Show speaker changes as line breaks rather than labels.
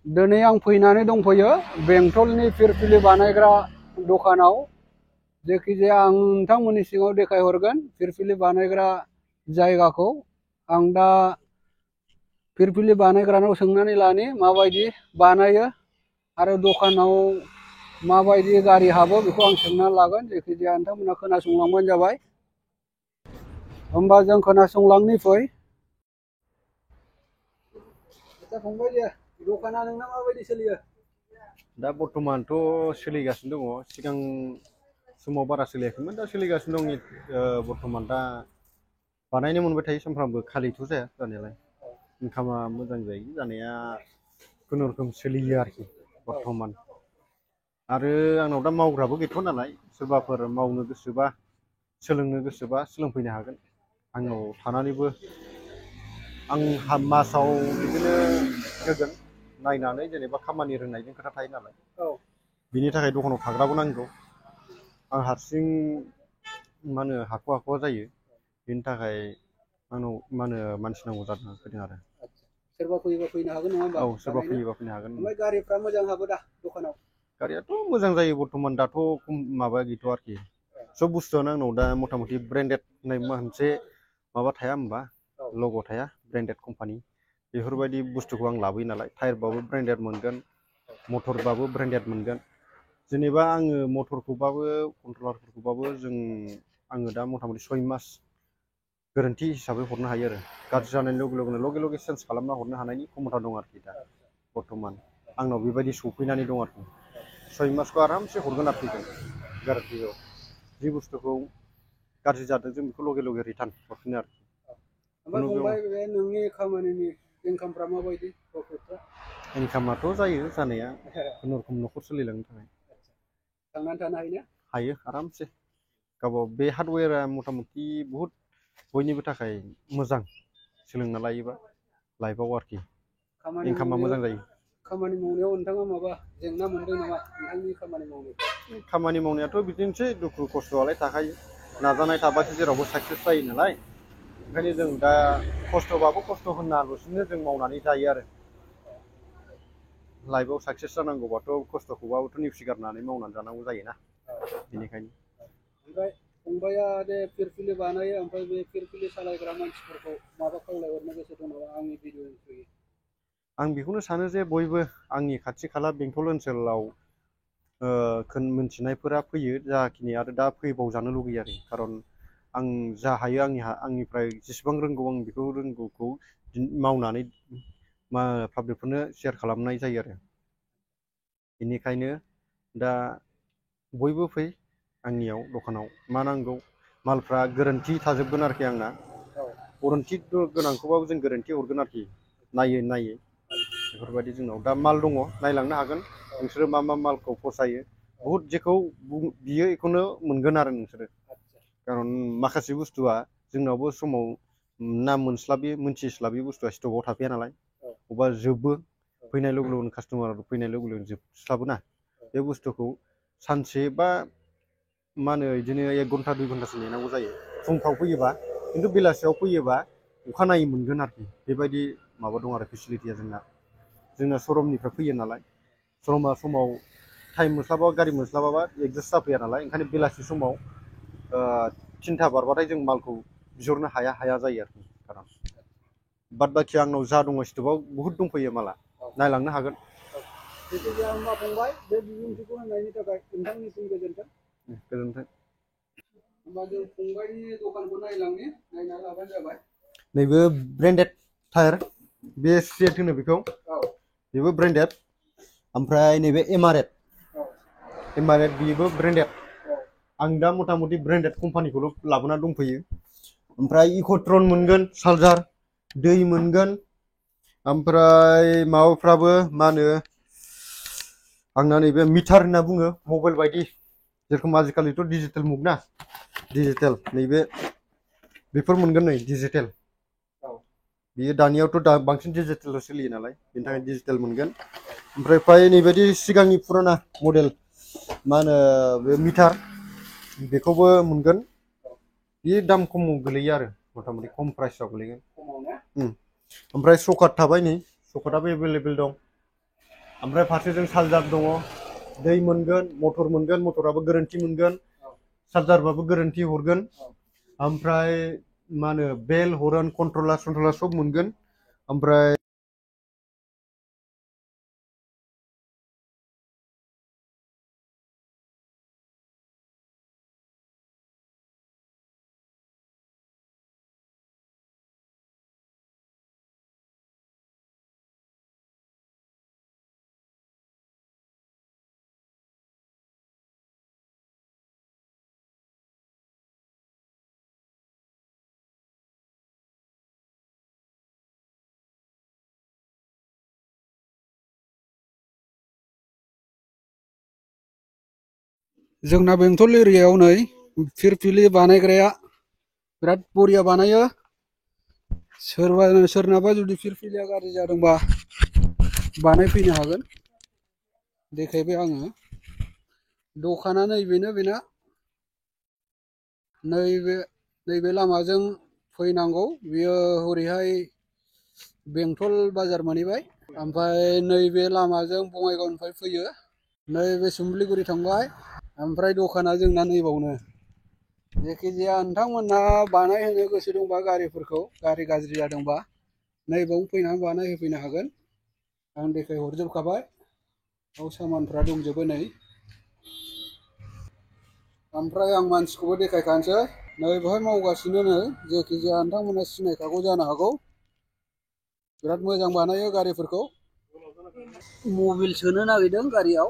दिनै आं फैनानै दंफैयो बेंटलनि फिरफिलि बानायग्रा दखानाव। जायखिजाया आं नोंथांमोननि सिगाङाव देखायहरगोन फिरफिलि बानायग्रा जायगाखौ। आं दा फिरफिलि बानायग्रानाव सोंनानै लानि माबायदि बानायो आरो दखानाव माबायदि गारि हाबो बेखौ आं सोंना लागोन। जायखिजाया नोंथांमोना खोनासंलांबानो जाबाय। होमबा जों खोनासंलांनि फै। आচ্ছা फंबाय दे, दखाना नोंना माबायदि सोलियो?
दा बर्थमानथ' सोलिगासिनो दङ। सिगां समाव बारा सोलियाखैमोन, दा सोलिगासिनो दं। बर्थमान दा बानायनो मोनबाय थायो सानफ्रामबो, खालिथ' जाया जानायालाय। इनकामा मोजां जायो जानाया, खुनुरुखुम सोलियो आरोखि बर्थमान। आरो आंनाव दा मावग्राबो गैथ'वा नालाय, सोरबाफोर मावनो गोसोबा सोलोंनो गोसोबा सोलोंफैनो हागोन। आंनाव थानानैबो आं मासाव बिदिनो होगोन नायनानै, जेनेबा खामानि रोंनायजों खोथा थायो नालाय। बिनि थाखाय दखानाव थाग्राबो नांगौ। आं हारसिं हाख'वा जायो। बिनि थाखाय आंनाव मानसि नांगौ जादों फैदों आरो।
सोरबा फैयोबा फैनो हागोन नङा होमबा?
औ, सोरबा फैयोबा फैनो हागोन।
ओमफ्राय गारिफ्रा मोजां हाबो दा दखानाव?
गारियाथ' मोजां जायो बर्थमान। दाथ' माबा गैथ'आ आरोखि। सब बुस्थुआनो आंनाव दा मथा मथि ब्रेन्डेड होननाय मोनसे माबा थाया होमबा, लग' थाया, ब्रेन्डेड कम्पानि। बेफोरबायदि बुस्थुखौ आं लाबोयो नालाय। टायारबाबो ब्रेन्डेड मोनगोन, मटरबाबो ब्रेन्डेड मोनगोन। जेनेबा आङो मटरखौबाबो कन्ट्रलारफोरखौबाबो आङो दा मथा मथि 6 मास गोरोन्थि हिसाबै हरनो हायो आरो। गाज्रि जानाय लगे लगे चेन्ज खालामना हरनो हानायनि क्षमता दं आरोखि दा बर्थमान। आंनाव बेबायदि सफैनानै दं आरोखि। 6 मासखौ आरामसे हरगोन आरोखि जों गारन्टियाव। जि बुस्थुखौ गाज्रि जादों जों बेखौ लगे लगे रिटार्न हरफिनो आरोखि।
ओमफ्राय फंबाय, बे नोंनि खामानिनि इनकामफ्रा माबायदि, प्रफिटफ्रा?
इनकामाथ' जायो जानाया, खुनुरुखुम न'खर सोलिलांनो थाखाय।
थांनानै थानो हायोना? हायो
आरामसे। गावबा बे हार्डवेरा मथा मथि बुहुद बयनिबो थाखाय मोजां, सोलोंना लायोबा लाइफआव आरोखि। इनकामा मोजां जायो।
खामानि मावनायाव नोंथाङा माबा जेंना मोनदों नामा नोंथांनि खामानि मावनायखौ?
खामानि मावनायाथ' बिदिनोसै, दुखु खस्थ'आलाय थाखायो। नाजानाय थाबासो जेरावबो साक्सेस जायो नालाय। ओंखायनो जों दा खस्थ'बाबो खस्थ' होनालासिनो जों मावनानै जायो आरो। लाइफआव साक्सेस जानांगौबाथ' खस्थ'खौबाबोथ' नेवसिगारनानै मावनानै जानांगौ जायोना, बेनिखायनो।
ओमफ्राय फंबाया दे फिरफिलि बानायो, ओमफ्राय बे फिरफिलि सालायग्रा मानसिफोरखौ माबा खावलायहरनो गोसो दं नामा आंनि भिडिअनि थ्रुयै?
आं बेखौनो सानो जे बयबो आंनि खाथि खाला बेंटल ओनसोलाव मोनथिनायफोरा फैयो जाखिनि, आरो दा फैबावजानो लुगैयो आरो। खारन आं जा हायो आंनिफ्राय जेसेबां रोंगौ आं बेखौ रोंगौखौ मावनानै पाब्लिकफोरनो शेयार खालामनाय जायो आरो। बेनिखायनो दा बयबो फै आंनियाव दखानाव। मा नांगौ मालफ्रा गोरोन्थि थाजोबगोन आरोखि आंना। वारेन्टि गोनांखौबाबो जों गोरोन्थि हरगोन आरोखि, नायै बेफोरबायदि जोंनाव दा माल दङ, नायलांनो हागोन नोंसोरो मा मा मालखौ फसायो। बुहुद जेखौ बियो बेखौनो मोनगोन आरो नोंसोरो। खारन माखासे बुस्थुआ जोंनावबो समाव मोनथिस्लाबि बुस्थुआ स्टकआव थाफैया नालाय। अबेबा जोबो, फैनाय लोगो लोगोनो कास्ट'मार फैनाय लोगो लोगोनो जोबस्लाबोना। बे बुस्थुखौ सानसे बा बिदिनो 1 घन्टा 2 घन्टासो नेनांगौ जायो फुंफ्राव फैयोबा। खिन्थु बेलासियाव फैयोबा अखानायै मोनगोन आरोखि। बेबायदि माबा दं आरो फेसिलिटिया जोंना श'रुमनिफ्राय फैयो नालाय। श'रुमा समाव टाइम मोनस्लाबाबा, गारि मोनस्लाबाबा एडजास्ट जाफैया नालाय। ओंखायनो बेलासि समाव 3टा बारबाथाय जों मालखौ बिहरनो हाया जायो आरोखि। खारन बाद बाखि आंनाव जा दङ स्टकआव बुहुद दंफैयो माला, नायलांनो हागोन।
जायखिजाया होमबा फंबाय, बे बिबुंथिखौ होनायनि थाखाय नोंथांनिसिम गोजोन्थों।
गोजोन्थों।
होमबा जों फंबायनि दखानखौ नायना लाबानो जाबाय।
नैबे ब्रेन्डेड टायार, बे सेट होनो बेखौ, बेबो ब्रेन्डेड। ओमफ्राय नैबे एमारेट बेबो ब्रेन्डेड। आं दा मथा मथि ब्रेन्डेड कम्पानिखौल' लाबोना दंफैयो। ओमफ्राय इक'ट्रन मोनगोन, चार्जार, दै मोनगोन। ओमफ्राय माबाफ्राबो आंना नैबे मिटार होनना बुङो, मबाइल बायदि। जेरखम आजिखालिथ' डिजिटेल मुग ना, डिजिटेल नैबे बेफोर मोनगोन नै डिजिटेल। बियो दानियावथ' बांसिन डिजिटेल सोलियो नालाय, बेनि थाखाय डिजिटेल मोनगोन। ओमफ्राय नैबायदि सिगांनि फुराना मडेल बे मिटार, बेखौबो मोनगोन। बे दाम खमाव गोलैयो आरो, मथा मथि खम प्राइसआव गोलैगोन। ओमफ्राय सकेट थाबाय, नै सकेटआबो एभेलेबेल दं। ओमफ्राय फारसेजों चार्जार दङ दै मोनगोन मटराबो गोरोन्थि मोनगोन चार्जारबाबो गोरोन्थि हरगोन ओमफ्राय मा होनो बेल हरन कन्ट्रलार सब मोनगोन ओमफ्राय
जोंना बेंटल एरियायाव नै फिरफिलि बानायग्राया बिराद बरिया बानायो सोरनाबा जुदि फिरफिलिया गाज्रि जादोंबा बानायफैनो हागोन देखायबाय आङो दखाना नैबेनो बेना नैबे लामाजों फैनांगौ बियो हरैहाय बेंटल बाजार मोनहैबाय ओमफ्राय नैबे लामाजों बङाइगावनिफ्राय फैयो नैबे सुम्बलिगुरि थांबाय ओमफ्राय दखाना जोंना नैबावनो जायखिजाया नोंथांमोनहा बानायहोनो गोसो दंबा गारिफोरखौ गारि गाज्रि जादोंबा नैबावनो फैनानै बानायहोफैनो हागोन आं देखायहरजोबखाबाय बाव सामानफ्रा दंजोबो नै ओमफ्राय आं मानसिखौबो देखायखानोसै नै बेवहाय मावगासिनो नै जायखिजाया नोंथांमोना सिनायखागौ जानो हागौ बिराद मोजां बानायो गारिफोरखौ मबिल सोनो नागिरदों गारियाव